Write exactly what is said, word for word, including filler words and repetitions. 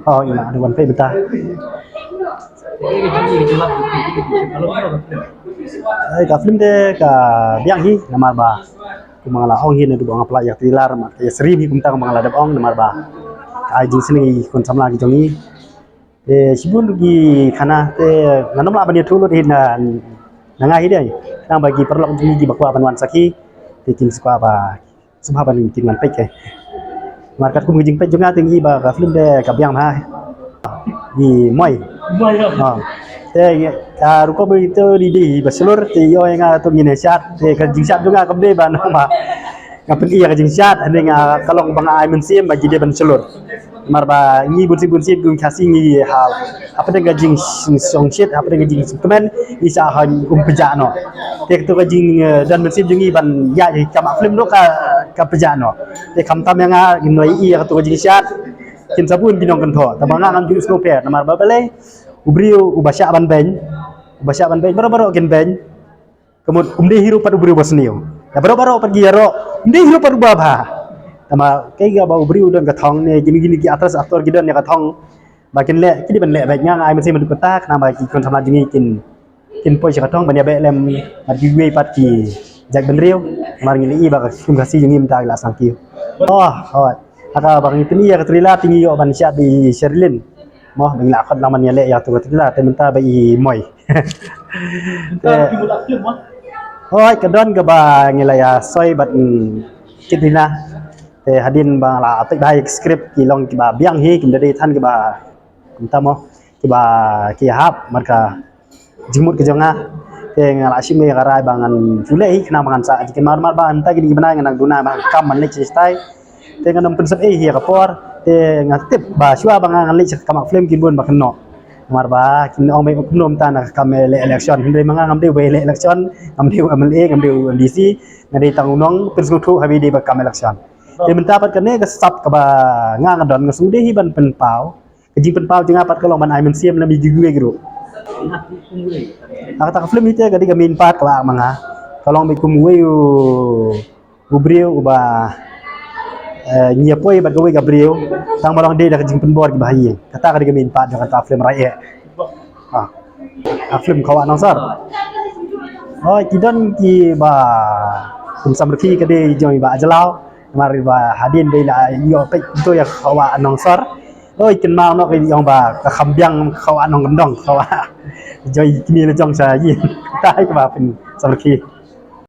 Oh, ina, ada wan pei beta. Ai, ka film te ka biang hi, namar ba kumba nga la ong hi naduh ba nga pynlait ïa ka trailer, namar ka ïa syriem hi kumta kumba nga la dep ong, namar ba ka ai jingsneng ïa ki khun samla ki jong ngi. Te shibun ki khana te ngam lah ban ïathuh lut hi na, na nga hi dei. Khnang ba ki paralok jong ngi kiba kwah ban wan sakhi te kin sa kwah ba sngewbha ban kin wan peit ke. Namar katkum ka jingpeit jong nga te ngi ba ka film te ka biang bha. Ngi moi. Moi, ya. Ha. Te ngi, ka rukom ngi te dei dei ba shlur te ïoh ïa nga te ngin ïa shad te ka jingshad jong nga kam dei ba nang ba nga pyni ïa ka jingshad, hynrei nga ka long ba nga ai mynsiem ba ki dei ban shlur. Namar ba ngi bunsien bunsien kum Khasi ngi ha, hapdeng ka jingshongshit, hapdeng ka jingkmen ngi sa ha um pjah noh. Te kato ka jing, eh, don mynsiem jong ngi ban ïa ka kam film ruh ka, ka pjah noh. Te khamtam ïa nga ngin ïa ïa kato ka jingshad kin sa bun ki nongkynthoh. Tangba nga ngam ju sngewpher namar ba balei u briew uba shah ban beiñ, uba shah ban beiñ baroh baroh kin beiñ. Ka mut um dei hi ruh pat u briew ba sniew. Ïa baroh baroh pat ki ïaroh um dei hi ruh pat uba bha. Tangba kaei kaba u briew u don ka thong ne kine kine ki actress actor ki don ïa ka thong ba kin leh, ki dei ban leh beit. Nga nga ai mynsiem haduh katta khnang ba ki khun samla jong ngi kin, kin poi sha ka thong ban ïa beh lem bad kiwei pat ki jaitbynriew. Namar ngi la i ba ka kum Khasi jong ngi mynta ki la sangkiew. Oh, hooid. Ha kaba ngi pyni ïa ka trailer te ngi ïoh ban shad i Sherlyn. Mo, ba ngi la khot lang ban ïaleh ïa kato ka trailer te mynta ba i Moi. Te, hooid, ka don kaba ngi la ïa soi bad, mm, kit ina. Te hadien ba nga la peit bha ïa ki script ki long kiba biang hi, kim da dei than kiba, kumta mo, kiba ki hap marka jingmut ka jong nga. Te nga la shim ïa ka rai ba ngan shu leh hi khnang ba ngan sah jingkyrmen, namar ba hynta kine ki bnai nga nang duna ba kam ban leit shatai. Te ngan ym pynsep ei hi ïa ka por. Te nga tip ba shuwa ba nga ngan leit sha ka kam film kin bun ba kynnoh. Namar ba kin ong ba kumno mynta na ka kam ele-, election. Hynrei ma nga ngam dei ba ele-, election, ngam dei u M L A, ngam dei u M D C, nga dei tang u nongpynsngewthuh haba dei ba kam election. Te mynta pat kane ka sap kaba nga nga don nga sngewdei hi ban pynpaw. Ka jingpynpaw jong nga pat ka long ban ai mynsiem lem ïa kiwei ruh. Ha kata ka film hi te ka dei ka main part kaba ma nga. Ka long beit kum uwei u, u briew uba, eh, ngi ïa poi bad kawei ka briew. Tangba long dei da ka jingpynbor kiba ha ïing. Kata ka dei ka main part jong kata ka film Rai eh. Ha. Ka film Khawa Nongsor. Hooid, ki don kiba kum samrkhie ka dei jong i Bah Jlaw. Namar ba hadien ba i la ïoh peit to ïa Khawa Nongsor. Oi, kynmaw noh ka ïong ba ka kham biang Khawa Nongkyndong, Khawa. Joi kine la jong sha ïing. Tai kaba pynsamrkhie.